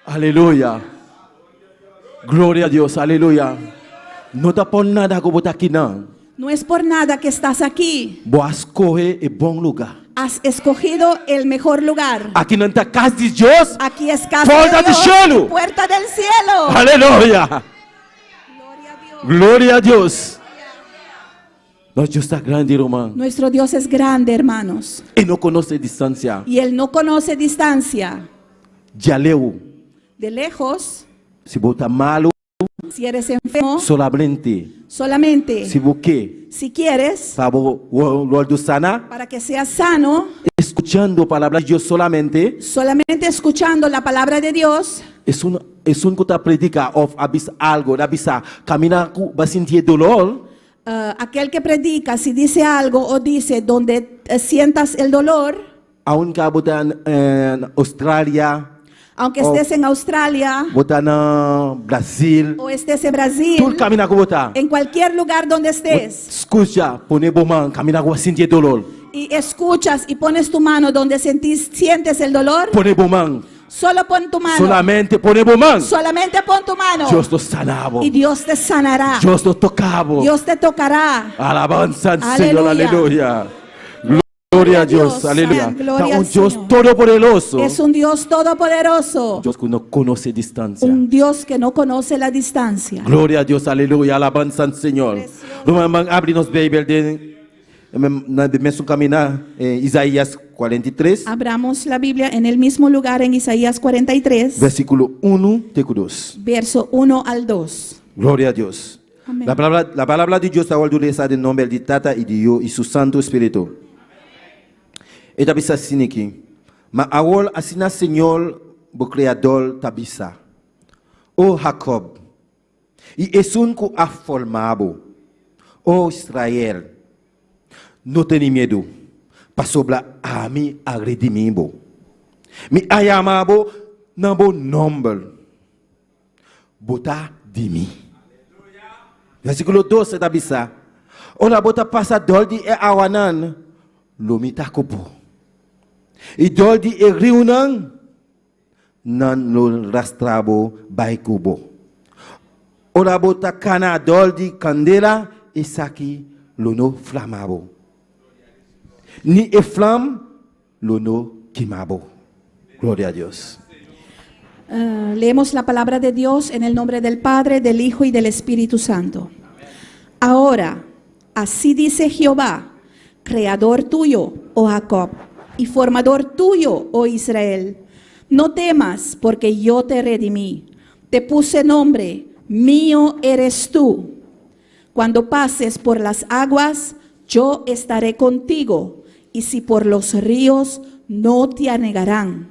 Aleluya. Gloria na Dios, aleluya. No ta pa nada ku bo ta akinan. No es por nada que estás aquí. Bo a skohe e bon lugá. Has escogido el mejor lugar. Akinan ta kas di Dios. Aquí es casa Porta de di Dios. shelu. Puerta del cielo. Aleluya. Gloria a Dios. Gloria na Dios. Nos Dios ta grandi, ruman. Nuestro Dios es grande, hermanos. E no konosé distansia. Y Él no conoce distancia. Djaleu. De lejos. Si bo ta malu. Si eres enfermo. Solamente. Solamente. Si bo ke. Si quieres. Pa bo wòrdu sana. Para que seas sano. Skuchando palabra di Dios solamente. Solamente escuchando la palabra de Dios. Esun esun ku ta prediká òf a bisa algu, a bisa kaminda ku bo a sinti e doló. Aquel que predica, si dice algo o dice donde sientas el dolor. Aunke bo ta na Australia. Aunque estés en Australia. Bo ta na Brasil. O estés en Brasil. Tur kaminda ku bo ta. En cualquier lugar donde estés. Skucha, pone bo man kaminda ku bo a sinti e doló. Y escuchas y pones tu mano donde sentís, sientes el dolor. Pone bo man. Solo pon tu mano. Solamente pone bo man. Solamente pon tu mano. Dios lo sana bo. Y Dios te sanará. Dios lo toka bo. Dios te tocará. Alabansa al Señor, Aleluya. aleluya. Gloria na Dios, aleluya. Gloria Ta al un Dios Señor. todopoderoso. Es un Dios todopoderoso. Dios ku no konosé distansia. Un Dios que no conoce la distancia. Gloria na Dios, aleluya. Alabansa al Señor. Precioso. Ruman, habri nos Beibel den na mesun kaminda, Isaías 43. Abramos la Biblia en el mismo lugar en Isaías 43. Versíkulo 1 te 2. Verso 1 al 2. Gloria na Dios. Amèn. La palabra di Dios ta lesá den nòmber di Tata i di Yu i su Santu Spiritu. E ta bisa asin'aki. Ma awor asina Señor, bo Kreador, ta bisa. O Jacob, i esun ku a forma bo. O Israel, no tene miedu, pasobra ami a redimí bo. Mi a yama bo na bo nòmber. Bo ta di mi. Versíkulo 12 ta bisa. Ora bo ta pasa dor di e awanan, lo mi ta ku bo. I dor di e riunan, nan no lo rastra bo bai ku bo. Ora bo ta kana dor di kandela, esaki lo no flama bo. Ni e vlam lo no kima bo. Gloria na Dios. Leemos la palabra de Dios en el nombre del Padre, del Hijo y del Espíritu Santo. Ahora, así dice Jehová, creador tuyo, oh Jacob, y formador tuyo, oh Israel. No temas, porque yo te redimí. Te puse nombre, mío eres tú. Cuando pases por las aguas, yo estaré contigo, y si por los ríos, no te anegarán.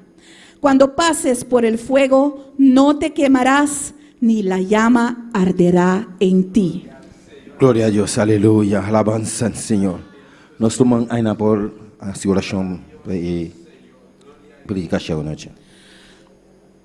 Cuando pases por el fuego, no te quemarás, ni la llama arderá en ti. Gloria na Dios, aleluya, alabansa al Señor. Nos tuma ainda por hasi orashon i predikashon anochi.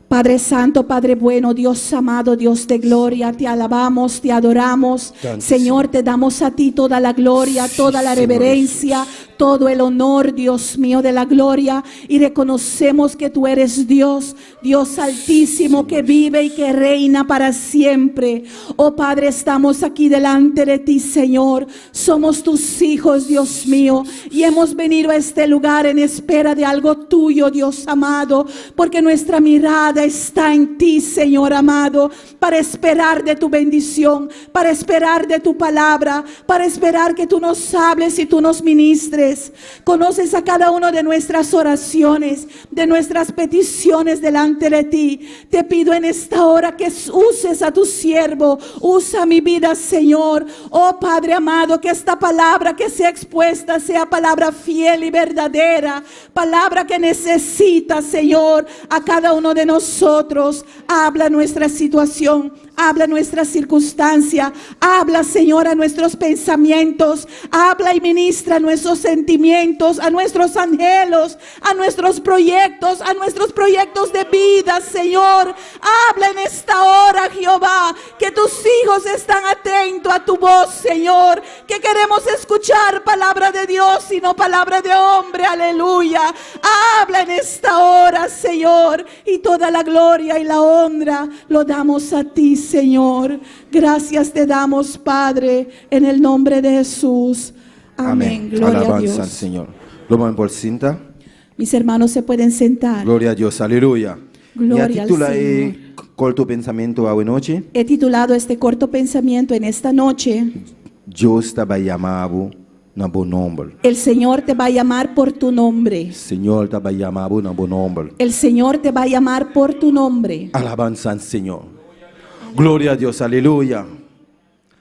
Padre Santo, Padre bueno, Dios amado, Dios de gloria, te alabamos, te adoramos. Santo Señor, te damos a ti toda la gloria, toda la Señor. Reverencia, todo el honor, Dios mío, de la gloria. Y reconocemos que tú eres Dios, Dios altísimo, que vive y que reina para siempre. Oh Padre, estamos aquí delante de ti, Señor. Somos tus hijos, Dios mío, y hemos venido a este lugar en espera de algo tuyo, Dios amado, porque nuestra mirada está en ti, Señor amado, para esperar de tu bendición, para esperar de tu palabra, para esperar que tú nos hables y tú nos ministres. Conoces a cada uno de nuestras oraciones, de nuestras peticiones delante de ti. Te pido en esta hora que uses a tu siervo, usa mi vida, Señor. Oh Padre amado, que esta palabra que sea expuesta sea palabra fiel y verdadera, palabra que necesita, Señor, a cada uno de nosotros. Habla nuestra situación, habla nuestra circunstancia, habla, Señor, a nuestros pensamientos, habla y ministra nuestros sentidos. sentimientos, a nuestros anhelos, a nuestros proyectos, a nuestros proyectos de vida, Señor. Habla en esta hora, Jehová, que tus hijos están atentos a tu voz, Señor, que queremos escuchar palabra de Dios y no palabra de hombre, aleluya. Habla en esta hora, Señor, y toda la gloria y la honra lo damos a ti, Señor. Gracias te damos, Padre, en el nombre de Jesús. Amén. Gloria a Alabanza Dios. al Señor. Ruman por sinta. Mis hermanos se pueden sentar. Gloria a Dios. Aleluya. Gloria Mi a al titula Señor. e corto pensamento awe nochi. He titulado este corto pensamiento en esta noche. Dios ta bay yama bo na bo nomber. El Señor te va a llamar por tu nombre. Señor ta bay yama bo na bo nomber. El Señor te va a llamar por tu nombre. Alabanza al Señor. Gloria a Dios, aleluya.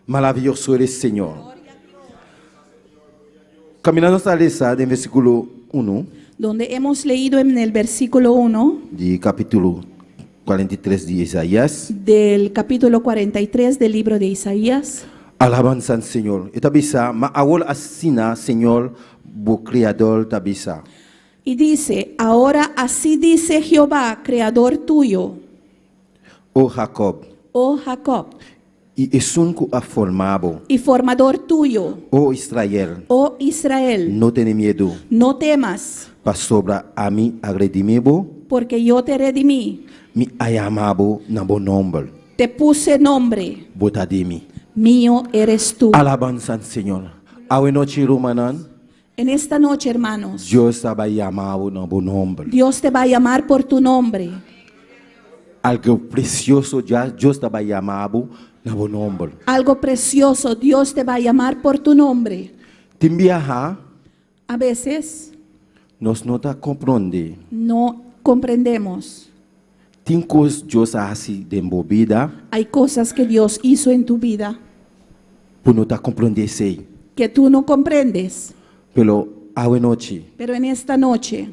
Maravilloso eres, Señor. Kaminda nos a lesa den versíkulo 1 Donde hemos leído en el versículo 1 di kapítulo 43 di Isaías. del capítulo 43 del libro de Isaías. Alabanza al Señor. E ta bisa, ma awor asina, Señor, bo Kreador ta bisa. Y dice, ahora así dice Jehová, creador tuyo, O Jacob, oh Jacob, i esun ku a forma bo, y formador tuyo, o Israel, oh Israel, no tene miedu, no temas, pasobra ami a redimí bo, porque yo te redimí, mi a yama bo na bo nomber, te puse nombre, bo ta di mi. mío eres tú. Alabanza al Señor. Awe nochi rumannan, En esta noche, hermanos, Dios ta bay yama bo na bo nomber. Dios te va a llamar por tu nombre. Algo presioso ya Dios ta bay yama bo na bo nomber. Algo precioso, Dios te va a llamar por tu nombre. Tin biaha, A veces nos no ta komprondé. no comprendemos. Tin kos Dios a hasi den bo bida, Hay cosas que Dios hizo en tu vida bo no ta komprondé esei. que tú no comprendes. Pero awe nochi, Pero en esta noche,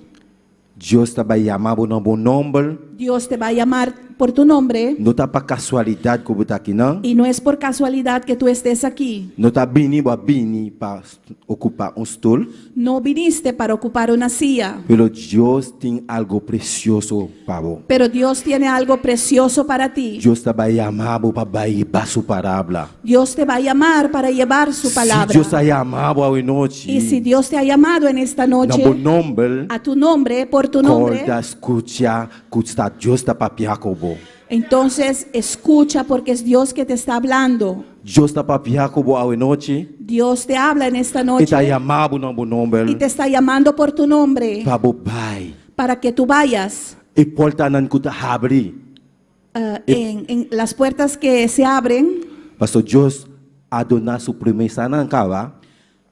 Dios ta bay yama bo na bo nomber. Dios te va a llamar por tu nombre No ta pa kasualidat ku bo ta akinan. y no es por casualidad que tú estés aquí. No ta bini bo a bini pa okupá un stul. No viniste para ocupar una silla, Pero Dios tin algo presioso pa bo. pero Dios tiene algo precioso para ti. Dios ta bay yama bo pa bay hiba su palabra. Dios te va a llamar para llevar su palabra. Si Dios a yama bo awe nochi, Y si Dios te ha llamado en esta na noche bo nomber, a tu nombre, por tu nombre, kòrda skucha ku ta Dios ta papia ku bo. entonces escucha porque es Dios que te está hablando. Dios ta papia ku bo awe nochi, Dios te habla en esta e noche ta yama bo na bo nomber y te está llamando por tu nombre pa bo bai. para que tú vayas E portanan ku ta habri. eh, en las puertas que se abren, Paso Dios a duna su promesanan kaba.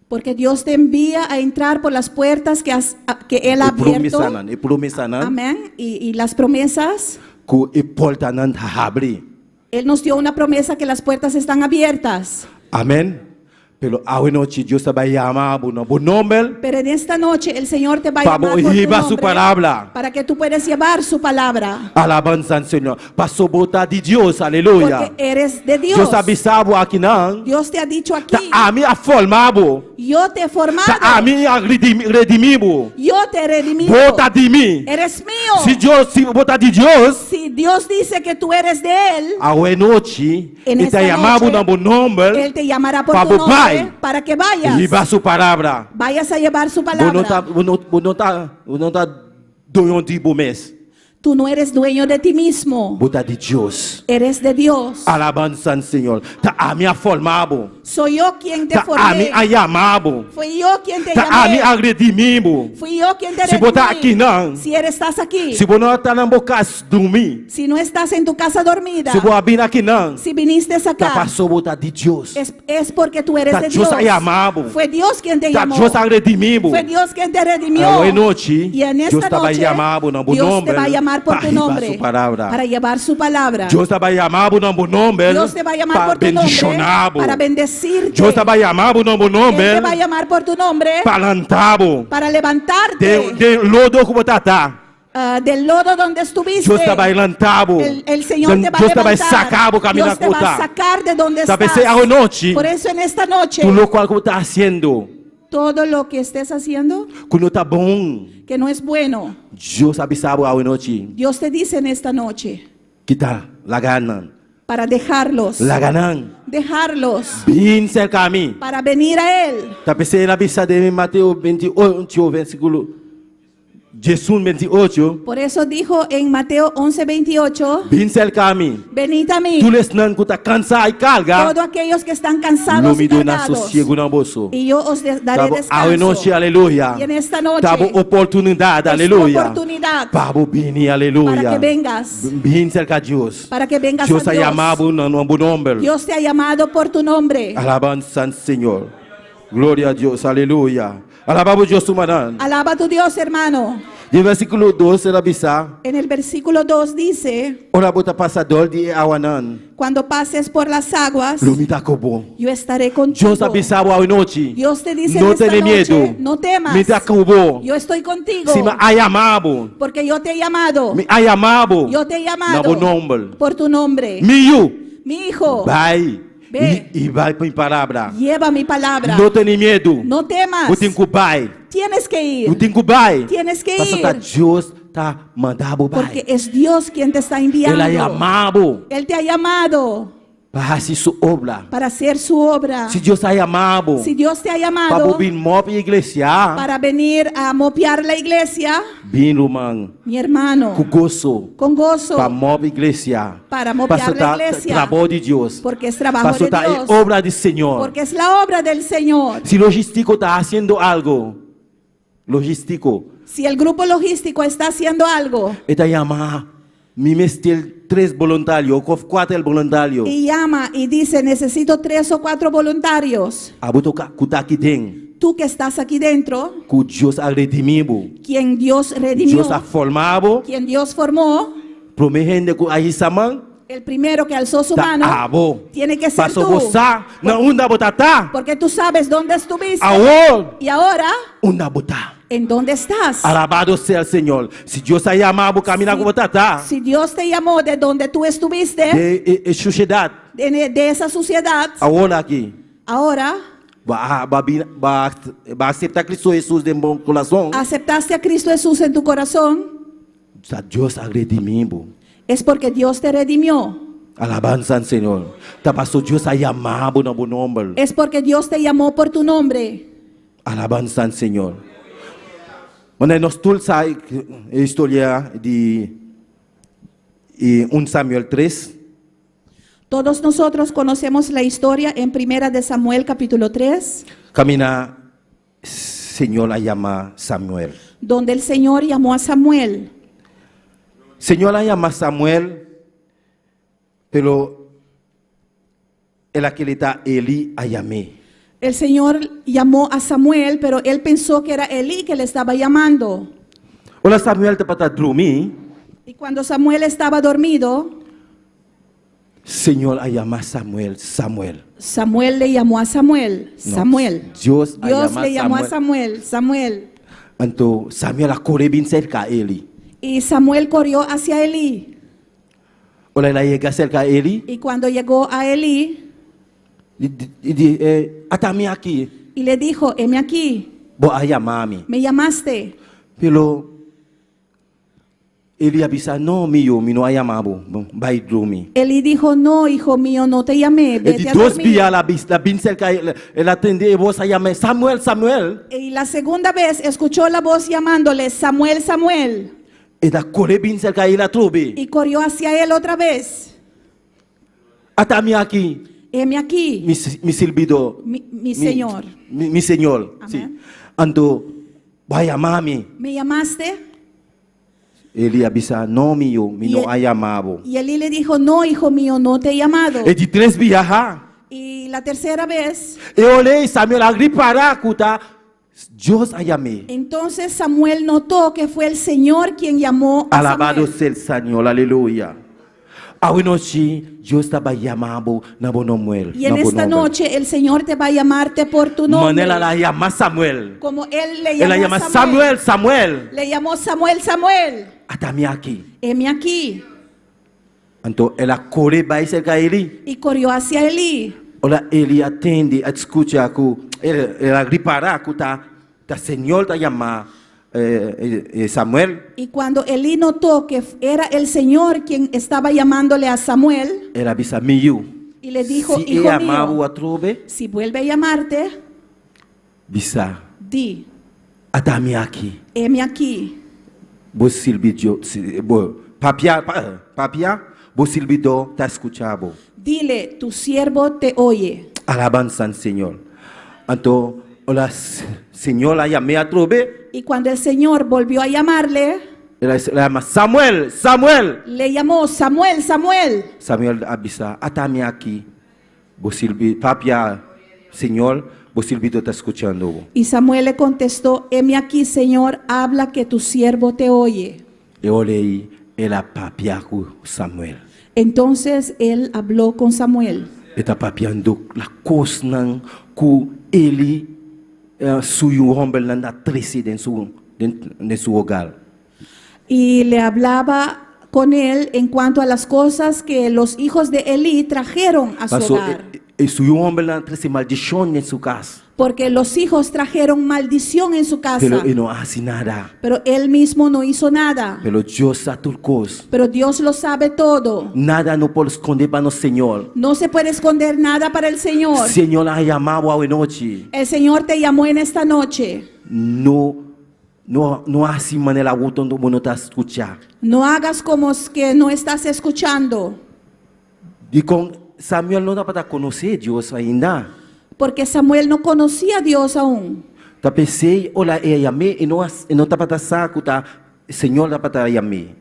porque Dios te envía a entrar por las puertas que, has- que Él ha E abierto. promesanan, e promesanan Amén. Y las promesas, ku e portanan ta habri. Él nos dio una promesa que las puertas están abiertas. Amèn. Pero awe nochi Dios ta bay yama bo na bo nomber Pero en esta noche el Señor te va a pa llamar bo por tu hiba su nombre palabra. para que tú puedas llevar su palabra. Alabanza al Señor. Paso bo ta di Dios, aleluya. Porque eres de Dios. Dios a bisa bo akinan. Dios te ha dicho Ta aquí, ami a forma bo. yo te he formado, Ta ami a redimí bo. yo te he redimido. Bo ta di mi. Eres mío. Si Dios, si bo ta di Dios, Si Dios dice que tú eres de Él, awe nochi, En e ta esta yama bo noche, na bo nomber. Él te llamará por Pa tu bo nombre bai. para que vayas. Hiba su palabra. Vayas a llevar su Bo no ta, palabra. bo no, bo no ta, bo no ta doño di bo mes. Tú no eres dueño de ti mismo. Bo ta di Dios. Eres de Dios. Alabanza al Señor. Ta ami a forma bo. Soy yo quien te Ta ami formé. a yama bo. Fui yo quien te Ta ami llamé. a redimí bo. Fui yo quien te Si bo ta redimí. akinan. Si eres, estás aquí. Si bo no ta na bo kas drumí. Si no estás en tu casa dormida. Si bo a bin akinan. Si viniste Ta acá. paso bo ta di Dios. Es porque tú eres Ta de Dios Dios. a yama bo. Fue Dios quien te Ta llamó. Dios a redimí bo. Fue Dios quien te redimió. Awe nochi, Y en Dios esta ta bay noche, yama bo na bo Dios te nomber va a llamar por pa tu hiba nombre. su palabra. Para llevar su palabra. Dios ta bay yama bo na bo nomber Dios te va a llamar pa por tu nombre bendishoná bo. para bendecirte. Dios ta bay yama bo na bo Él nomber te va a llamar por tu nombre pa lanta bo. para levantarte Den, den lodo ku bo tabata. ah, del lodo donde estuviste. Dios ta bay lanta bo. El Señor te va a Dios ta bay levantar. saka bo kaminda Dios te va a ku bo ta. sacar de donde Ta estás. p'esei awe nochi. Por eso en esta noche, Tur lokual ku bo ta hasiendo. Todo lo que estés haciendo ku no ta bon, que no es bueno, Dios a bisa bo awe nochi, Dios te dice en esta noche kita, laga nan, para dejarlos, laga nan, dejarlos, bin serka mi. para venir a Él. Ta p'esei el a bisa den Mateo 28 versíkulo 11, 28. Por eso dijo en Mateo 11, 28, Bin serka mi, venid a mí, tur esnan ku ta kansá i karga, todos aquellos que están lo cansados mi y duna cargados, sosiegu na boso. y yo os daré Ta bo awe nochi, descanso. aleluya. Y en esta noche Ta bo oportunidat, es tu aleluya. oportunidad Pa bo bini, aleluya. para que vengas, Bin serka Dios. para que vengas Dios a a Dios. yama bo na bo nòmber. Dios te ha llamado por tu nombre. Alabansa na Señor. Gloria a Dios, aleluya. Alabá bo Dios, rumannan. Alaba a tu Dios, hermano. Den versíkulo 2 el a bisa, En el versículo 2 dice, Ora bo ta pasa dor di e awanan, cuando pases por las aguas, lo mi ta ku bo. yo estaré contigo. Dios a bisa bo awe nochi. Dios te dice en No esta tene noche, miedu. no temas. Mi ta ku bo. Yo estoy contigo. Si mi a yama bo. Porque yo te he llamado. Mi a yama bo. Yo te he llamado. Na bo nòmber. Por tu nombre. Mi yu. Mi hijo. Bai. Ve. I, i bai pa mi palabra. Lleva mi palabra. No tene miedu. No temas. Bo tin ku bai. Tienes que ir. Bo tin ku bai. Tienes que Pasobra ir. Dios ta manda bo bai. Porque es Dios quien te está enviando. El a yama bo Él te ha llamado pa hasi su obra. para hacer su obra. Si Dios a yama bo Si Dios te ha pa llamado bin mòp iglesia, para venir a mopear la iglesia, bin ruman mi hermano, ku goso con gozo, pa mòp iglesia. Para mopear Paso la ta iglesia. trabou di Dios. porque es trabajo Paso de ta Dios, obra di Señor. porque es la obra del Señor. Si logístiko ta hasiendo algu, logístiko, Si el grupo logístico está haciendo algo e ta yama mi mester tres boluntario, òf kuater boluntario. y llama y dice, necesito tres o cuatro voluntarios, Abo ku ta aki den, tú que estás aquí dentro, ku Dios a redimí bo. quien Dios redimió, Dios a forma bo, quien Dios formó, promé hende ku a hisa man, el primero que alzó su ta mano, abo. tiene que ser Paso tú. bo sa na unda bo tabata. Porque tú sabes dónde estuviste. Awor, Y ahora, unda bo ta. ¿en dónde estás? Alabado sea el Señor. Si Dios a yama bo kaminda ku bo tabata, Si Dios te llamó de donde tú estuviste, den e, e sushedat, de esa suciedad, awor aki, ahora bo a, bo a, bo a, bo a aseptá Kristu Hesus den bo kurason. aceptaste a Cristo Jesús en tu corazón, Ta Dios a redimí bo. es porque Dios te redimió. Alabansa na Señor. Ta paso Dios a yama bo na bo nòmber. Es porque Dios te llamó por tu nombre. Alabansa na Señor. Bueno, nos tur sa e historia di 1 Samuel 3. Todos nosotros conocemos la historia en Primera de Samuel capítulo 3, Kaminda Señor a yama Samuel. donde el Señor llamó a Samuel. Señor a yama Samuel, pero el a kere ta Eli a yam'é. El Señor llamó a Samuel, pero él pensó que era Elí que le estaba llamando. Ora Samuel tabata drumi, Y cuando Samuel estaba dormido, Señor a yama Samuel, Samuel. Samuel le llamó a Samuel, No, Samuel. Dios a Dios yama le llamó a Samuel. Samuel, Samuel. Anto Samuel a kore bin serka Eli. Y Samuel corrió hacia Elí. Ora el a yega serka Eli, Y cuando llegó a Elí e di, eh, ata mi aki, y le dijo, heme aquí, bo a yama mi. me llamaste. Pero Eli a bisa, no, mi yu, mi no a yama bo, bai drumi. Elí dijo, no, hijo mío, no te llamé, E vete di a dos dormir. bia el a el a bin serka, el a tende e bos a yam'é, Samuel, Samuel. Y la segunda vez escuchó la voz llamándole, Samuel, Samuel. El a kore bin serka Eli atrobe. Y corrió hacia él otra vez. Ata mi aki, Heme aquí, mi, mi sirbidó. mi Señor. Mi Señor. Amén. Si. Anto, bo a yama mi. ¿Me llamaste? Eli a bisa, no, mi yu, mi no E- a yama bo. Y Elí le dijo, no, hijo mío, no te he llamado. E di tres biaha. Y la tercera vez, E ora ei Samuel a ripará ku ta Dios a yam'é. entonces Samuel notó que fue el Señor quien llamó a Alabado Samuel. sea el Señor, aleluya. Awe nochi, Dios ta bai yama bo na bo nòmber. Y en esta noche el Señor te va a llamarte por tu nombre. Manera el a yama Samuel. Como él le llamó El a yama a Samuel. Samuel, Samuel. Le llamó Samuel, Samuel. Ata mi aki. Heme aquí. Anto el a kore bai serka Eli. Y corrió hacia Elí. Ora Eli a tende, a skucha ku el a ripará ku ta ta Señor ta yama Samuel. Y cuando Elí notó que era el Señor quien estaba llamándole a Samuel, El a bisa, Mi yu, y le dijo, si e Hijo yama mío, bo atrobe, si vuelve a llamarte, bisa, di, Ata mi aki. Heme aquí. Bo sirbidó, bo papia, papia, bo sirbidó ta skucha bo. Dile, Tu siervo te oye. Alabansa na Señor. Anto, ora Señor a yam'é atrobe. Y cuando el Señor volvió a llamarle, El a yama, Samuel, Samuel! Le llamó, Samuel, Samuel. Samuel a bisa, Ata mi aki. Bo sirbi, papia, Señor, bo sirbidó ta skuchando bo. Y Samuel le contestó, Heme aquí, Señor, habla que tu siervo te oye. E ora ei el a papia ku Samuel. Entonces él habló con Samuel. E ta papiando la kosnan ku Eli su yu hòmbernan a trese den su den su hogar. Y le hablaba con él en cuanto a las cosas que los hijos de Elí trajeron a su Paso hogar. e su yu hòmbernan a trese maldishon den su kas. Porque los hijos trajeron maldición en su casa. Pero e no a hasi nada. Pero él mismo no hizo nada. Pero Dios sa tur kos. Pero Dios lo sabe todo. Nada no por skonde pa nos Señor. No se puede esconder nada para el Señor. Señor a yama bo awe nochi. El Señor te llamó en esta noche. No no no hasi manera awor tonto bo no ta skucha. No hagas como que no estás escuchando. Dikon Samuel no tabata konosé Dios ainda? Porque Samuel no conocía a Dios aún. Ta p'esei ora e a yam'é e no e no tabata sa ku ta Señor tabata yam'é.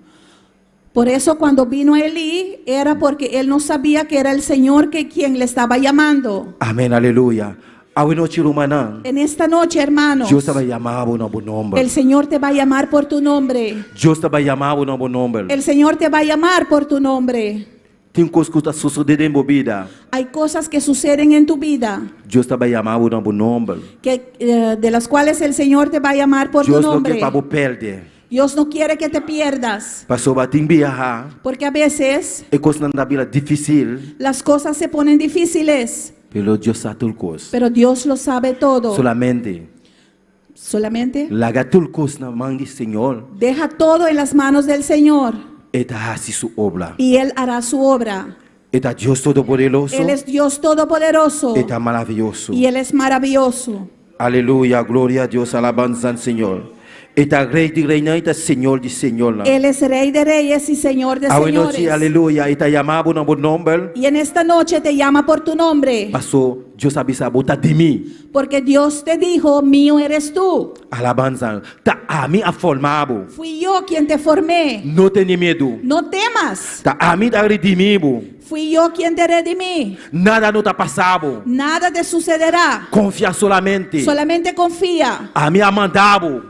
Por eso cuando vino Elí era porque él no sabía que era el Señor que quien le estaba llamando. Amèn aleluya. Awe nochi rumannan. En esta noche hermanos. Dios ta bai yama bo na bo nomber. El Señor te va a llamar por tu nombre. Dios ta bai yama bo na bo nomber. El Señor te va a llamar por tu nombre. Tin kos ku ta sosodé den bo bida. Hay cosas que suceden en tu vida. Dios ta bai yama bo na bo nomber. Que de las cuales el Señor te va a llamar por tu Dios no nombre. ke pa bo pèrdè. Dios no quiere que te pierdas. Pasobra tin biaha. Porque a veces. E kosnan ta bira difísil. Las cosas se ponen difíciles. Pero Dios sa tur kos. Pero Dios lo sabe todo. Solamente. Solamente. Laga tur kos na man di Señor. Deja todo en las manos del Señor. E ta hasi su obra. Y Él hará su obra. E ta Dios Todopoderoso. Él es Dios Todopoderoso. E ta maravioso. Y Él es maravilloso. Aleluya, gloria a Dios, alabanza al Señor. E ta Rey di reynan, e ta Señor di señornan. Él es Rey de reyes y Señor de Awe nochi, señores. aleluya, e ta yama bo na bo nomber. Y en esta noche te llama por tu nombre. Paso Dios a bisa bo ta di mi. Porque Dios te dijo, mío eres tú. Alabanza. Ta ami a forma bo. Fui yo quien te formé. No tene miedu. No temas. Ta ami ta redimí bo. Fui yo quien te redimí. Nada no ta pasa bo. Nada te sucederá. Konfia solamente. Solamente confía. Ami a manda bo.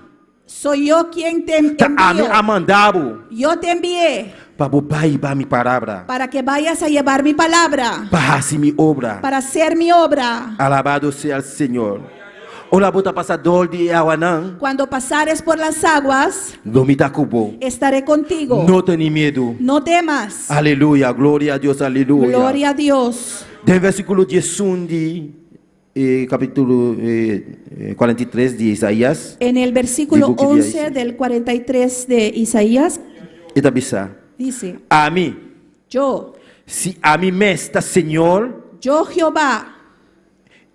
Soy yo quien te Ta ami envío. a manda bo. Yo te envié. Pa bo bai hiba mi palabra. Para que vayas a llevar mi palabra. Pa hasi mi obra. Para hacer mi obra. Alabado sea el Señor. Ora bo ta pasa dor di e awanan. Cuando pasares por las aguas. Lo mi ta ku bo. Estaré contigo. No tene miedu. No temas. Aleluya, gloria a Dios, aleluya. Gloria a Dios. Den versíkulo diesun di e kapítulo 43 di Isaías. En el versículo Di buki di 11 Isaías. del 43 de Isaías. E ta bisa. Dice. Ami. Yo. Si ami mes ta Señor. Yo Jehová.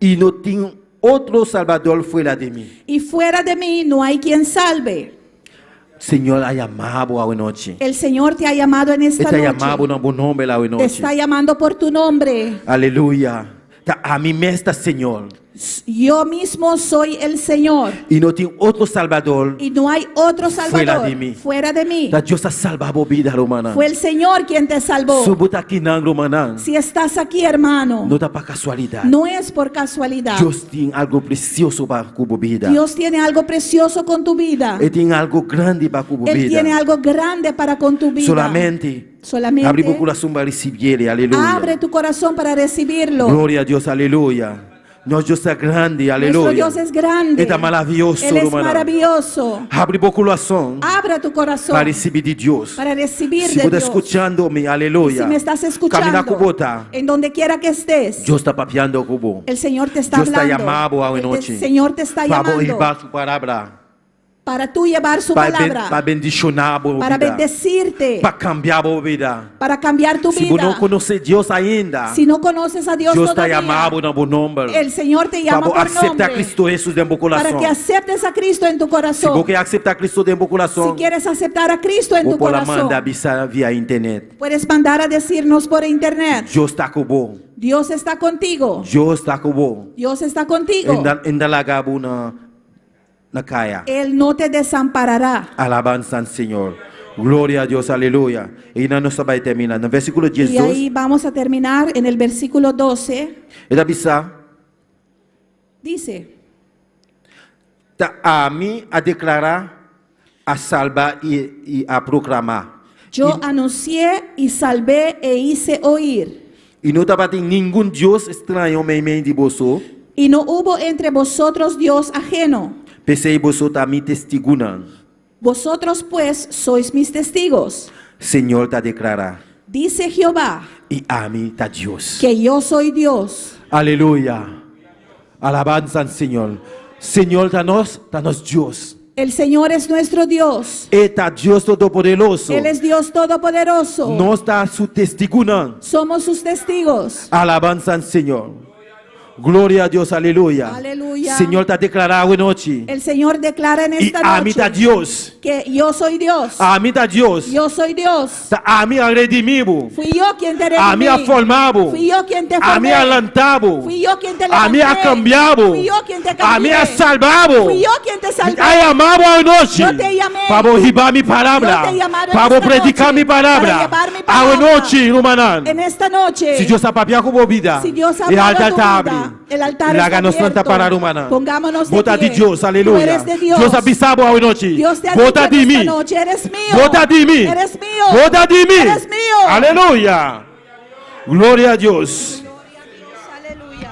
I no tin otro Salbador fuera di mi. Y fuera de mí no hay quien salve. Señor a yama bo awe nochi. El Señor te ha llamado en esta E ta yama bo noche. na bo nomber awe Te nochi. está llamando por tu nombre. Aleluya. Ta ami mes ta Señor. Yo mismo soy el Señor. I no tin otro Salbador. Y no hay otro Fuera Salvador di mi. fuera de mí. Ta Dios a salba bo bida, rumannan. Fue el Señor quien te salvó. Si bo ta akinan, rumannan. Si estás aquí, hermano, No ta pa kasualidat. no es por casualidad. Dios tin algu presioso pa ku bo bida. Dios tiene algo precioso con tu vida. E tin algu grandi pa ku bo Él bida. tiene algo grande para con tu vida. Solamente. Solamente. Abri bo kurason pa risibié, aleluya. Abre tu corazón para recibirlo. Gloria a Dios, aleluya. Nos Dios ta grandi, Nuestro aleluya. Dios es grande. E ta maravioso, Él es rumannan. maravilloso. Habri bo kurason Abra tu corazón pa risibí di Dios. para recibir Si de bo ta Dios. skuchando mi, aleluya. Si me estás Kaminda ku escuchando, bo ta, en donde quiera que estés, Dios ta papiando ku bo. el Señor te está Dios ta hablando. yama bo awe El te- nochi. Señor te está Pa bo llamando hiba su palabra. para tú llevar su Pa ben, palabra, pa bendishoná bo para bida. bendecirte, Pa kambia bo bida. para cambiar tu Si bo no vida. konosé Dios ainda, Si no conoces a Dios Dios ta todavía, yama bo na bo nòmber. el Señor te Pa llama bo por aseptá nombre Kristu Hesus den bo para kurason. que aceptes a Cristo en tu Si bo corazón. ke aseptá Kristu den bo Si kurason, quieres aceptar a Cristo en bo tu por corazón, manda bisa via internet. puedes mandar a decirnos por internet. Dios ta ku bo. Dios está contigo. Dios ta ku bo. Dios está contigo. E n' ta laga bo na na kaya. Él no te desamparará. Alabansa na Señor. Gloria na Dios, aleluya. I nos ta bai terminá. Na versíkulo Y 12, ahí vamos a terminar en el versículo 12. e ta bisa, Dice, ta ami a deklará, a salba i a proklamá. yo anuncié y salvé e hice oír. I no tabatin ningun Dios straño meimei di boso, Y no hubo entre vosotros Dios ajeno. P'esei boso ta mi testigunan. Vosotros pues sois mis testigos, Señor ta deklará. dice Jehová, I ami ta Dios. que yo soy Dios. Aleluya. Alabansa na Señor. Señor ta nos, ta nos Dios. El Señor es nuestro Dios. E ta Dios Todopoderoso. Él es Dios todopoderoso. Nos ta su testigunan. Somos sus testigos. Alabansa na Señor. Gloria na Dios, aleluya. Aleluya. Señor ta deklará awe nochi. El Señor declara en I esta ami ta noche Dios. que yo soy Dios. Ami ta Dios. Yo soy Dios. Ta ami a redimí bo. Fui yo quien te Ami a redimí. forma bo. Fui yo quien te Ami formé. a lanta bo. Fui yo quien te Ami a levanté. kambia bo. Fui yo quien te Ami cambié. a salva bo. Fui yo quien te salvé. A yama bo awe nochi. Yo te llamé. Pa bo hiba mi palabra. Yo te llamaron Pa bo esta prediká noche mi palabra. para llevar mi Awe palabra. nochi, rumannan. En esta noche. Si Dios a papia ku bo bida. Si Dios ha e hablado altar a tu ta vida, habrí. el altar Laga está nos abierto. lanta para, rumannan. Pongámonos de Bo ta pie. di Dios, Tú aleluya. eres de Dios. Dios a bisa bo awe nochi. Dios te ha dicho Bo ta en di esta mi. noche, eres mío. Bo ta di mi. Eres mío. Bo ta di mi. Eres mío. Aleluya. Gloria na Dios. Aleluya.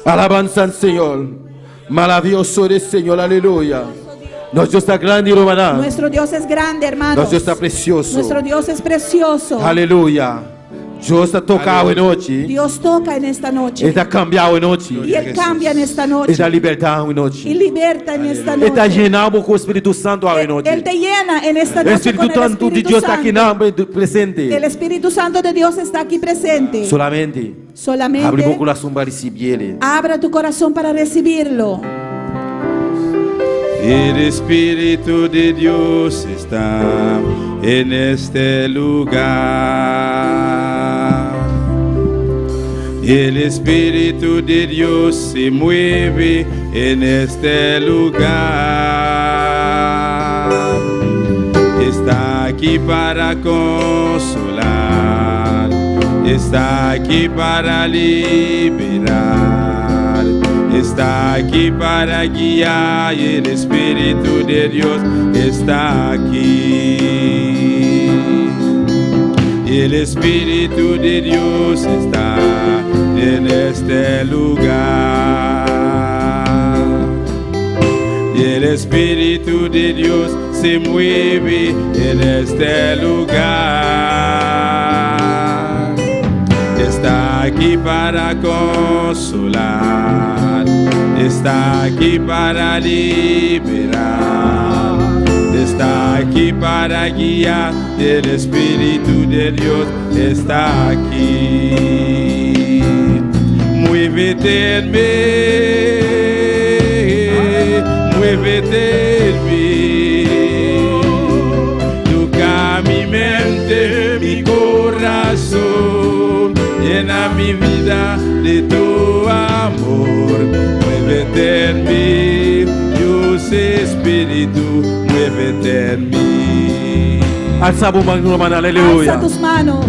Alabansa na Señor. Maravioso eres, Señor. Aleluya. Nos Dios ta grandi, rumannan. Nuestro Dios es grande, hermanos. Nos Dios ta presioso. Nuestro Dios es precioso. Aleluya. Dios ta toka awe nochi. Dios toca en esta noche. E ta kambia awe nochi. Y Él cambia en esta noche. E ta libertá awe Y nochi. liberta en esta E ta noche. yena bo ku Spiritu Santu awe Él, nochi. Él te llena en esta noche Spiritu con el Santu di Espíritu Dios ta aki Santo. nan presente. El Espíritu Santo de Dios está aquí presente. Solamente. Habri bo Solamente kurason pa risibié. abra tu corazón para recibirlo. El Espíritu de Dios está en este lugar. El Espíritu de Dios se mueve en este lugar. Está aquí para consolar, está aquí para liberar, está aquí para guiar. El Espíritu de Dios está aquí. El Espíritu de Dios está en este lugar. El Espíritu de Dios se mueve en este lugar. Está aquí para consolar, está aquí para liberar, está aquí para guiar. El Espíritu de Dios está aquí. Muévete en mí, muévete en mí. Toca mi mente, mi corazón, llena mi vida de tu amor. Muévete en mí, Dios Espíritu, muévete en mí. Alsa bo man, aleluya. Alza tus manos.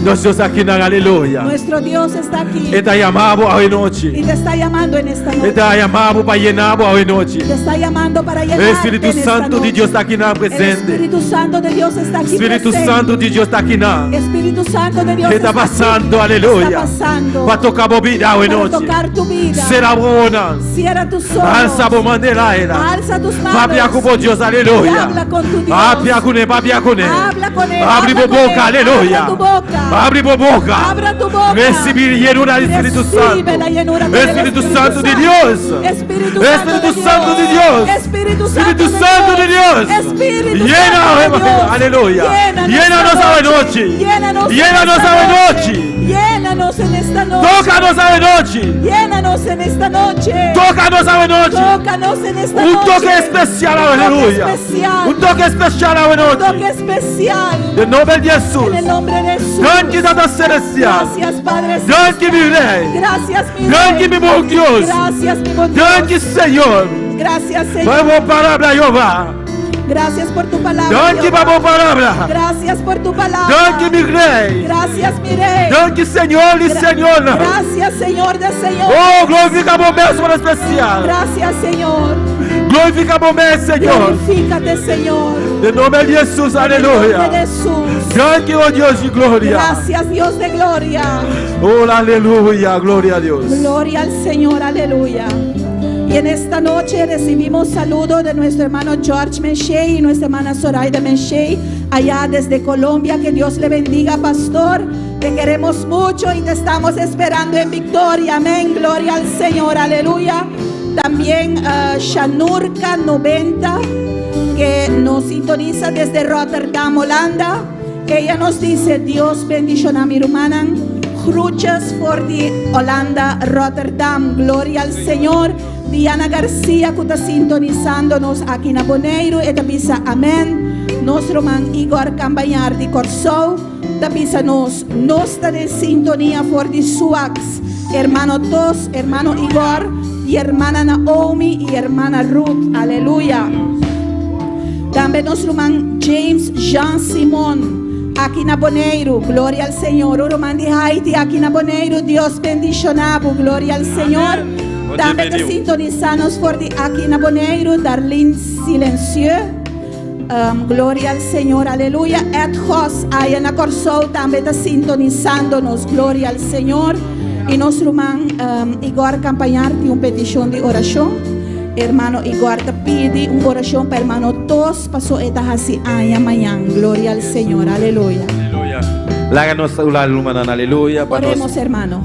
Nos Dios aki nan, aleluya. Nuestro Dios está aquí. E ta yama bo Y anochi. te está llamando en esta noche. E ta yama bo pa yena bo anochi. Te está llamando para llenarte Espíritu en esta Santo di noche. Dios ta aki nan El presente. Espíritu Santo de Dios está aquí Espíritu presente. Santo di Dios ta aki nan. Espíritu Santo de Dios E ta está aquí. pasando, aleluya. Está pasando. Pa toka bo bida Para anochi. tocar tu vida. Sera bo wowo. Cierra tus ojos. Alsa bo man den aire. Alza tus manos. Papia ku bo Dios, Y aleluya. habla con tu Dios. Papia kuné, papia kuné. Habla con él. Habri habla bo con él. boka, aleluya. Abra tu boca. Habri bo boka. Abra tu boca. Risibí yenura di Spiritu Recibe Santo. la llenura del Espíritu Espíritu Santo di Dios. Espíritu Santo Espíritu de Santo di Dios. Dios. Espíritu Santo Espíritu Santo di Dios. Espíritu Llena, Santo de Dios. aleluya. Llénanos Llénanos esta anochi. Llénanos, en Llénanos esta anochi. Llénanos en esta noche. Tócanos anochi. Llénanos en esta noche. Tócanos anochi. Tócanos en esta Un noche. toke espesial, Un toque aleluya. especial. Un toke espesial Un toque anochi. especial. Den nòmber di Hesus. En el nombre de Jesús. Danki Tata Selestial. Gracias, Padre. Danki mi Rei. Gracias, mi Danki Rey. mi bon Dios. Gracias, mi buen Dios. Danki Señor. Gracias, Señor. Pa bo palabra, Jehová. Gracias por tu palabra. Danki Jehová. pa bo palabra. Gracias por tu palabra. Danki mi Rei. Gracias, mi Rey. Danki Señor di Señor. Gracias, Señor de Señor. Oh, glorifiká bo mes espesial. Gracias, Señor. Glorifiká bo mes, Señor. Glorifícate, Señor. Den nòmber di Hesus, En el nombre de aleluya. Jesús. Danki, oh Dios di gloria. Gracias, Dios de gloria. Oh, aleluya, gloria na Dios. Gloria al Señor, aleluya. Y en esta noche recibimos saludo de nuestro hermano George Menchey y nuestra hermana Zoraida Menchey, allá desde Colombia. Que Dios le bendiga, pastor. Te queremos mucho y te estamos esperando en victoria. Amén. Gloria al Señor, aleluya. También Shanurka 90, que nos sintoniza desde Rotterdam, Holanda. Ella nos dice, Dios bendishoná mi rumannan. Groetjes for di Holanda, Rotterdam. Gloria al Señor. Diana Garcia, ku ta sintonisándonos aki na Boneiru. E ta bisa, amèn. Nos ruman Igor Cambañar di Kòrsou. Ta bisa nos, nos ta den sintonia for di Suax. Hermano Tos, hermano Igor i hermana Naomi i hermana Ruth. Aleluya. Tambe nos ruman James Jean Simon, aki na Boneiru, gloria al Señor. Ruman di Haiti, aki na Boneiru, Dios bendishoná bo, gloria al Señor. Tambe ta sintonisá nos for di aki na Boneiru, Darlene Silencieux. Gloria al Señor, aleluya. Ed Goss, aya na Kòrsou, tambe ta sintonisándonos, gloria al Señor. I nos ruman Igor Campañar tin un petishon di orashon. Hermano Igor ta pidi un orashon pa hermano Tos, paso e ta hasi aña mañan. Gloria al Señor, aleluya. Aleluya. Laga nos rumannan, aleluya. Pa Oremos, nos, hermano,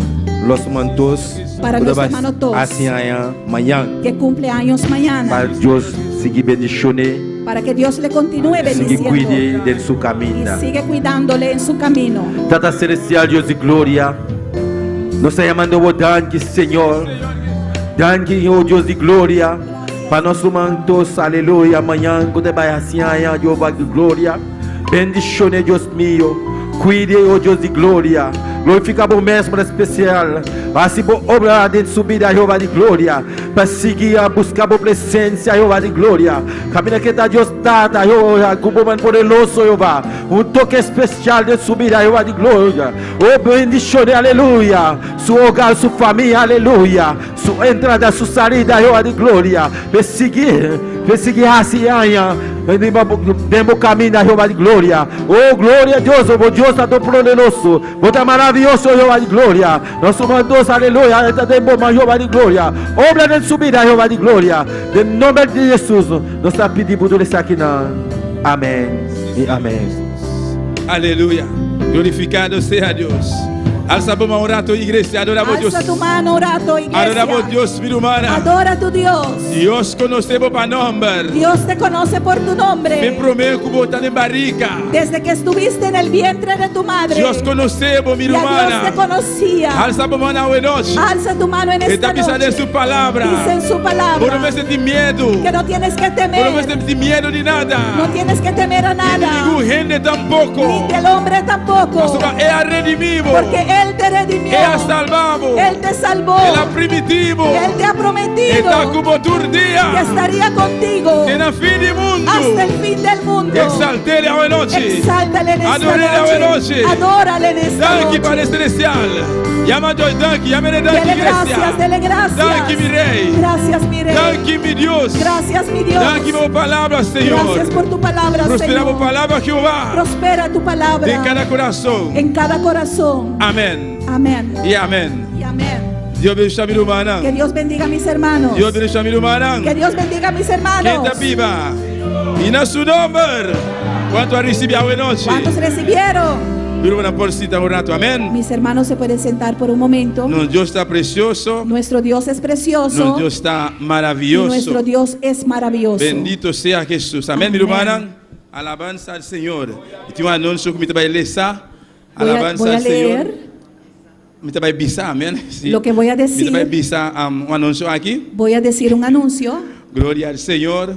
nos ruman Tos. Para nuestro hermano Tos. Hasi aña mañan. Que cumple años mañana. Pa Dios sigui bendishon'é. Para que Dios le continúe Sigui bendiciendo. kuid'é den su Y kaminda. sigue cuidándole en su camino. Tata Selestial, Dios di gloria. Nos ta yamando bo danki, Señor. Danki, oh Dios di gloria. Pa nos ruman Tos, aleluya. Mañan, ku ta bai hasi aña, Dios di gloria. Bendishoné, Dios mio. Kuid'é, oh Dios di gloria. Glorifiká bo mes espesial. Hasi bo obra den su bida, Jehová di gloria. Pa sigui a buska bo presensia, Jehová di gloria. Kaminda ku e ta Dios Tata, Jehová, ku bo poderoso, Jehová. Un toke espesial den su bida, Jehová di gloria. Oh, bendishoné, aleluya. Su hogar, su famia, aleluya. Su entrada, su salida, Jehová di gloria. Sigui hasi aña. Den bo kaminda, Jehová di gloria. Oh, gloria a Dios, oh Dios ta poderoso. Bo ta maravioso, Jehová di gloria. Nos ruman Dios, aleluya. Ta den bo Jehová di gloria. Obra den su bida, Jehová di gloria. Den nòmber di Hesus, nos ta pidiendo esaki. Amèn i amèn. Aleluya. Glorifikado sea Dios. Alsa bo man un ratu, iglesia. Adoramos Dios. Alza tu mano un rato, iglesia. Adoramos Dios, mi ruman. Adora a tu Dios. Dios konosé bo pa nòmber. Dios te conoce por tu nombre. For promé ku bo ta den barika. Desde que estuviste en el vientre de tu madre. Dios konosé bo, mi Ya Dios hermana. te conocía. Alsa bo man awe nochi. Alza tu mano en esta E ta bisa noche. den su palabra. Dice en su palabra Bo no mester tin miedu. que no tienes que Bo no temer. mester tin miedu di nada. No tienes que temer a Ni nada. ningun hende tampoko. Ni del hombre tampoco. Pasobra El a redimí bo. Porque Él te redimió. El a salba bo. Él te salvó. El a primintí bo. Él te ha prometido E ta ku bo tur dia. que estaría contigo Te na fin di mundu. hasta el fin del mundo. Eksalt'é awe nochi. Exáltale en esta Ador'é awe noche. nochi. Adórale en esta Danki, noche. Padre Selestial. Yama Dios danki. Yam'é danki, Dele iglesia. gracias, dele gracias. Danki, mi Rei. Gracias, mi Rey. Danki, mi Dios. Gracias, mi Dios. Danki pa bo palabra, Señor. Gracias por tu palabra, Prosperá bo Señor. palabra, Jehová. Prospera tu palabra Den kada kurason. en cada corazón. Amèn. Amén. I amèn. Y amén. Dios bendishoná mi rumannan. Que Dios bendiga a mis hermanos. Dios bendishoná mi rumannan. Que Dios bendiga a mis hermanos. Ken ta biba? I na su nòmber. Kuantu a risibí awe nochi? ¿Cuántos recibieron? Mi rumannan por sinta un ratu. Amèn. Mis hermanos se pueden sentar por un momento. Nos Dios ta presioso. Nuestro Dios es precioso. Nos Dios ta Y maravioso. nuestro Dios es maravilloso. Bendito sea Hesus. Amèn, mi Amèn. rumannan. Alabansa na Señor. I tin un anunsio ku mi ta bai lesa. Voy a, Alabansa voy a al Señor. leer Mi ta bai bisa, amèn. Sí. Lo que voy a decir. Mi ta bai bisa un anunsio aki. Voy a decir un anuncio Gloria na Señor.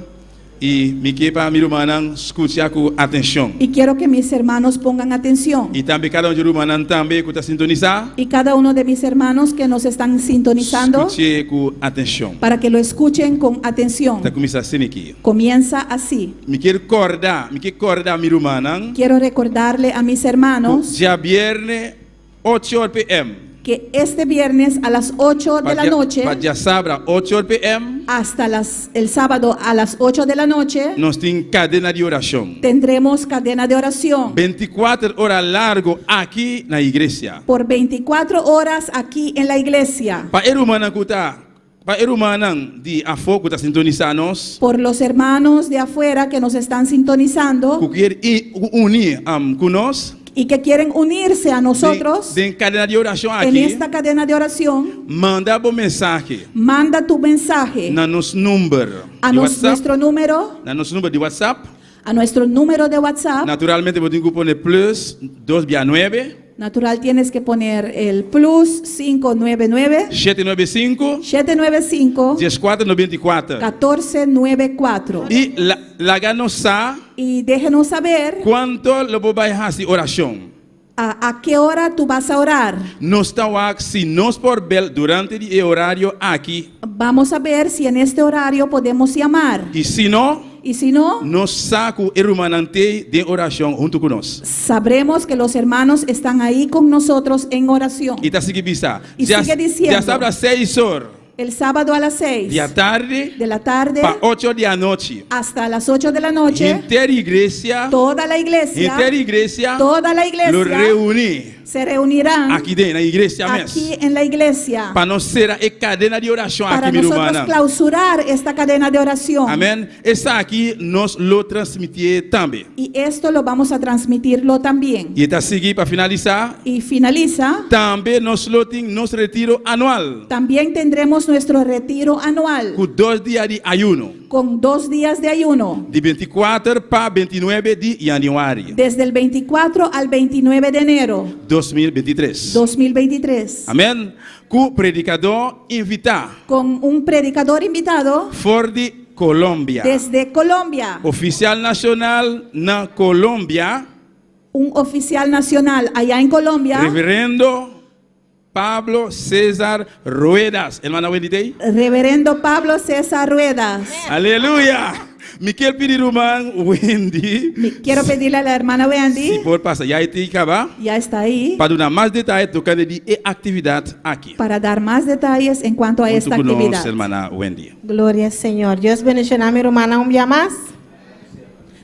I mi ke pa mi rumannan skucha ku atenshon. y quiero que mis hermanos pongan atención. I tambe kada un di rumannan tambe ku ta sintonisá. Y cada uno de mis hermanos que nos están sintonizando, Skucha ku atenshon. para que lo escuchen con atención. Ta kuminsá asina aki. Comienza así. Mi ke kòrda mi rumannan. Quiero recordarle a mis hermanos Djabièrnè 8 or PM. Que este viernes a las 8 de la noche Pa djasabra 8 or PM. Hasta el sábado a las 8 de la noche Nos tin kadena di orashon. Tendremos cadena de oración 24 ora largu aki na iglesia. Por 24 horas aquí en la iglesia. Pa e rumannan ku ta, pa e rumannan di afó ku ta sintonisá nos. Por los hermanos de afuera que nos están sintonizando Ku ke uni ku nos. Y que quieren unirse a nosotros Den kadena di orashon en aki. Esta cadena de oración, Manda bo mensahe. Manda tu mensaje Na nos number a di WhatsApp. Nuestro número, Na nos number di WhatsApp. A nuestro número de WhatsApp. Naturalmente, bo tin ku pone plus 2 bia 9. Natural, tienes que poner el plus 599 795 795 1494. 1494. I laga nos sa Y déjenos saber kuantu lo bo bai hasi orashon. a qué hora tú vas a orar. Nos ta wak si nos por bel durante e orario aki. Vamos a ver si en este horario podemos llamar. I si no, Y si no, nos sa ku e rumannan t'ei den orashon huntu ku nos. Sabremos que los hermanos están ahí con nosotros en oración. I ta sigui bisa. Y sigue diciendo. Djasabra 6 or. El sábado a las 6 Di atardi. De la tarde Pa 8 di anochi. Hasta las 8 de la noche. Henter iglesia. Toda la iglesia. Henter iglesia. Toda la iglesia. Lo reuní. Se reunirán Aki den, na iglesia mes. Aquí en la iglesia. Pa nos sera e kadena di orashon Para aki, mi nosotros rumannan. Clausurar esta cadena de oración. Amèn. Esaki nos lo transmití tambe. Y esto lo vamos a transmitirlo también. I ta sigui pa finalisá. Y finaliza. Tambe nos lo tin nos retiro anual. También tendremos nuestro retiro anual Ku 2 dia di ayuno. Con 2 días de ayuno. Di 24 pa 29 di yanüari. Desde el 24 al 29 de enero 2023. 2023. Amèn. Ku predikadó invitá. Con un predicador invitado For di Colombia. Desde Colombia. Ofisial nashonal na Colombia. Un oficial nacional allá en Colombia. Reverendo Pablo César Ruedas. Hermana Wendy t'ei? Reverendo Pablo César Ruedas. Aleluya. Mi ke pidi ruman Wendy. Quiero pedirle a la hermana Wendy. Si por pasa, ya e kaba. Ya está ahí. Pa duna mas detaye tokante di e aktividat aki. Para dar más detalles en cuanto a esta Huntu ku nos, actividad. hermana Wendy. Gloria al Señor. Dios bendishoná mi rumannan un dia mas.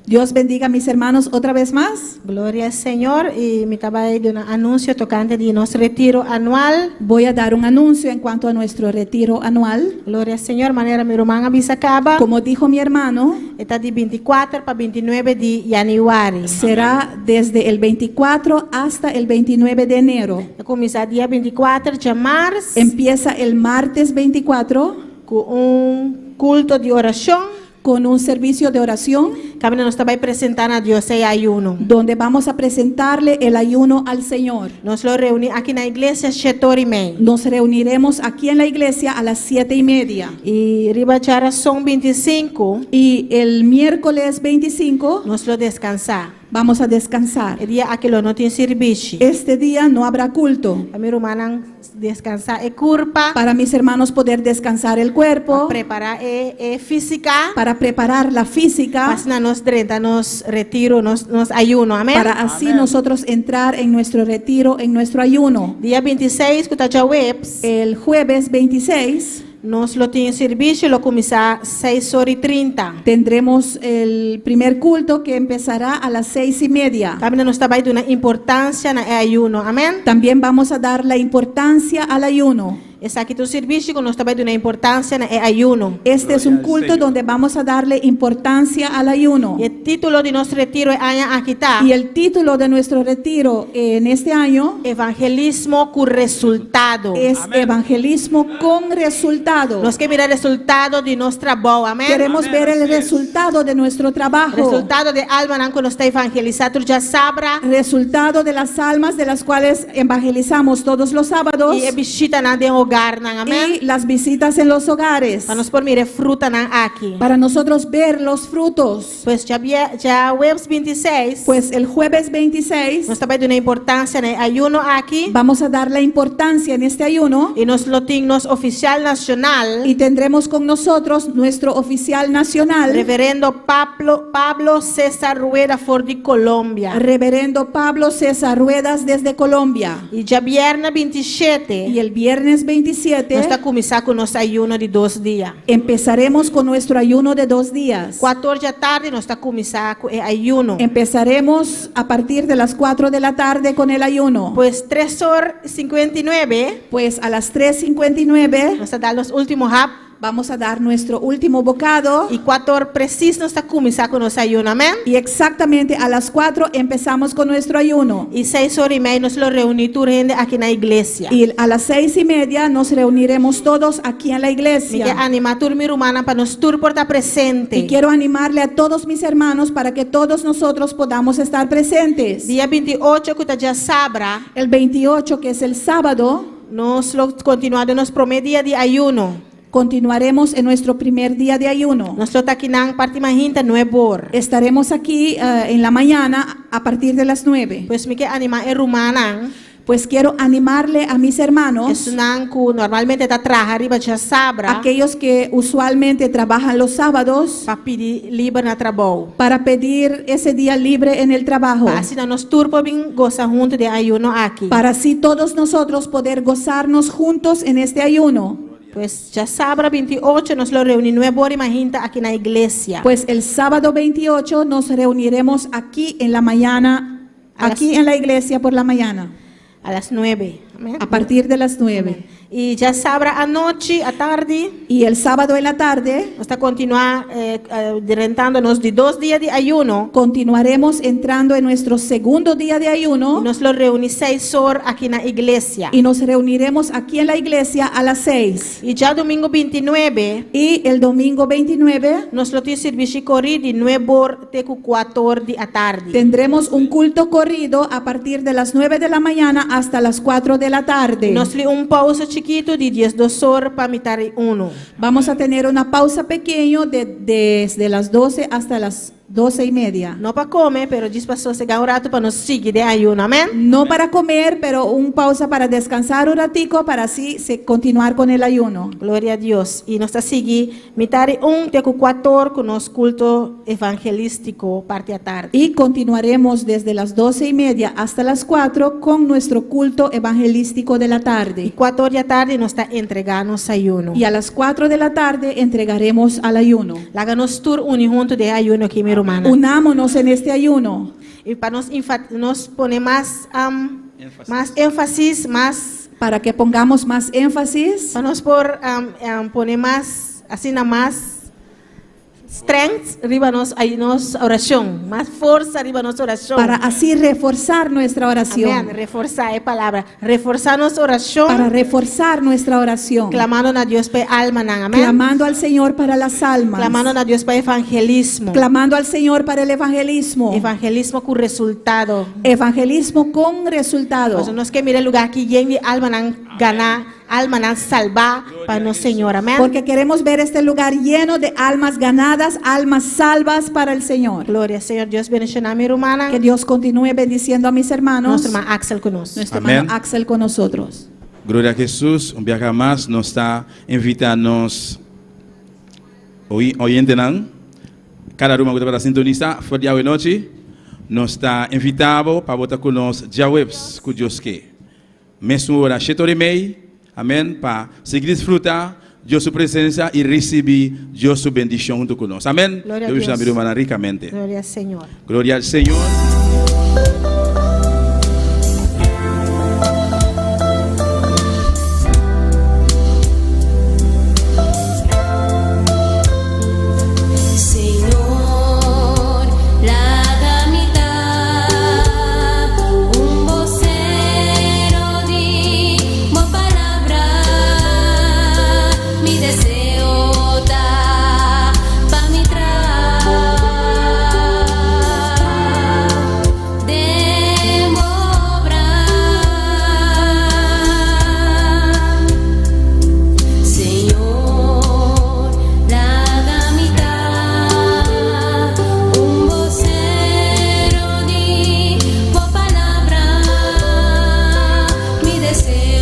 Dios bendiga a mis hermanos otra vez más. Gloria al Señor. I mi ta bai duna un anunsio tokante di nos retiro anual. Voy a dar un anuncio en cuanto a nuestro retiro anual. Gloria al Señor. Manera mi ruman a bisa kaba. Como dijo mi hermano, Ta di 24 pa 29 di yanüari. Será desde el 24 hasta el 29 de enero. Kuminsá dia 24 di mart. Empieza el martes 24 Ku un kulto di orashon. Con un servicio de oración Kaminda nos ta bai presentá na Dios e ayuno. Donde vamos a presentarle el ayuno al Señor. Nos lo reuní aki na iglesia 7'30. Nos reuniremos aquí en la iglesia a las 7:30. I riba djarason 25. Y el miércoles 25 Nos lo deskansá. Vamos a descansar. E dia aki lo no tin servisio. Este día no habrá culto. Pa mi rumannan deskansá e kurpa, Para mis hermanos poder descansar el cuerpo, prepará e, e físika, para preparar la física, pa asina nos drenta nos retiro, nos, nos ayuno, amèn? para así nosotros entrar en nuestro retiro, en nuestro ayuno. Dia 26, ku ta djaweps, El jueves 26 nos lo tin servisio, lo kuminsá 6 or i 30. Tendremos el primer culto que empezará a las 6:30. Kaminda nos ta bai duna importansia na e ayuno, amèn? También vamos a dar la importancia al ayuno. Esaki ta un servisio ku nos ta bai duna importansia na e ayuno. Este es Gloria un al culto Señor. Donde vamos a darle importancia al ayuno. I e título di nos retiro e aña aki ta Y el título de nuestro retiro en este año Evangelismo ku Resultado. Es Evangelismo con Resultado. Nos ke mira resultado di nos trabou, amèn? Queremos Amén, ver el así es. Resultado de nuestro trabajo. Resultado di almanan ku nos ta evangelisá tur djasabra Resultado de las almas de las cuales evangelizamos todos los sábados i e bishitanan den hogarnan, amèn? Y las visitas en los hogares. Pa nos por mira e frutanan aki. Para nosotros ver los frutos. Pues djaweps 26, Pues el jueves 26 nos ta bai duna importansia na e ayuno aki vamos a dar la importancia en este ayuno i nos lo tin nos ofisial nashonal, y tendremos con nosotros nuestro oficial nacional, Reverendo Pablo, Pablo César Rueda for di Colombia. Reverendo Pablo César Ruedas desde Colombia. I djabièrnè 27, Y el viernes 27 nos ta kuminsá ku nos ayuno di dos dia. Empezaremos con nuestro ayuno de 2 días. 4 di atardi nos ta kuminsá ku e ayuno. Empezaremos a partir de las 4 de la tarde con el ayuno. Pues 3 or 59, Pues a las 3:59 nos ta dal nos último hap vamos a dar nuestro último bocado i 4 or presis nos ta kuminsá ku nos ayuno, amèn? Y exactamente a las 4 empezamos con nuestro ayuno. I 6 or i mei nos lo reuní tur hende aki na iglesia. Y a las 6:30 nos reuniremos todos aquí en la Mi ke iglesia. animá tur mi rumannan pa nos tur por ta presente. Y quiero animarle a todos mis hermanos para que todos nosotros podamos estar presentes. Dia 28 ku ta djasabra, El 28, que es el sábado, nos lo kontinuá den nos promé dia di ayuno. Continuaremos en nuestro primer día de ayuno. Nos lo ta akinan parti mainta 9 or. Estaremos aquí en la mañana a partir de las 9. Pues mi ke animá e rumannan, Pues quiero animarle a mis hermanos, esnan ku normalmente ta traha riba djasabra, aquellos que usualmente trabajan los sábados, pa pidi liber na trabou. Para pedir ese día libre en el trabajo. Pa asina nos tur por bin gosa huntu den ayuno aki. Para así todos nosotros poder gozarnos juntos en este ayuno. Pues djasabra 28 nos lo reuní 9 or mainta aki na iglesia. Pues el sábado 28 nos reuniremos aquí en la mañana, aquí en la iglesia por la mañana, A las 9. Amèn? A partir de las 9. I djasabra anochi, atardi, Y el sábado en la tarde nos ta kontinuá eh, drentando nos di dos dia di ayuno. Continuaremos entrando en nuestro segundo día de I ayuno nos lo reuní 6 or aki na iglesia. Y nos reuniremos aquí en la iglesia a las 6. I djadumingu 29, Y el domingo 29 nos lo tin servisio korí di 9 or te ku 4 or di atardi. Tendremos un culto corrido a partir de las 9 de la mañana hasta las 4 de la tarde. Nos tin un pousa chikitu di 12 or pa mitar di 1. Vamos a tener una pausa pequeño desde las 12 hasta las 12:30. No pa kome, pero djis pa sosegá un ratu pa nos sigui den ayuno, amèn? No para comer, pero un pausa para descansar un ratico para así continuar con el ayuno. Gloria na Dios. I nos ta sigui mitar di 1 te ku 4 or ku nos kulto evangelístiko parti atardi. Y continuaremos desde las 12:30 hasta las 4 con nuestro culto evangelístico de la I tarde. 4 or di atardi nos ta entregá nos ayuno. Y a las 4 de la tarde entregaremos al ayuno. Laga nos tur uni huntu den ayuno aki, mi rumannan. Unámonos en este ayuno. I pa nos, nos pone mas, Énfasis. Mas énfasis, mas Para que pongamos más énfasis, pa nos por pone mas, asina mas strength riba nos ei nos orashon, mas forsa riba nos orashon. Para así reforzar nuestra oración. Amèn. Reforsá e palabra. Reforsá nos orashon. Para reforzar nuestra oración. Klamando na Dios pa almanan. Amèn. Clamando al Señor para las almas. Klamando na Dios pa evangelismo. Clamando al Señor para el evangelismo. Evangelismo ku resultado. Evangelismo con resultado. Nos ke mira lugá aki yen di almanan. Ganá, almanan salbá pa nos Señor. Amèn. Porque queremos ver este lugar lleno de almas ganadas, almas salvas para el Señor. Gloria, Señor Dios bendishoná mi rumannan. Que Dios continúe bendiciendo a mis hermanos. Nos ruman Axel ku nos. Nuestro Amén. hermano Axel con nosotros. Gloria a Jesus. Un biaha mas nos ta invita nos oyentenan, kada ruman ku ta sintonisa for di awenochi, nos ta invita bo pa bo ta ku nos djaweps ku Dios ke. Mesun ora, shete ora i mei, amen, pa sigui disfruta Dios su presensia i risibi Dios su bendishon huntu ku nos. Amen. Gloria a Dios Dios. mi rumannan rikamente. Gloria al Señor. Gloria al Señor.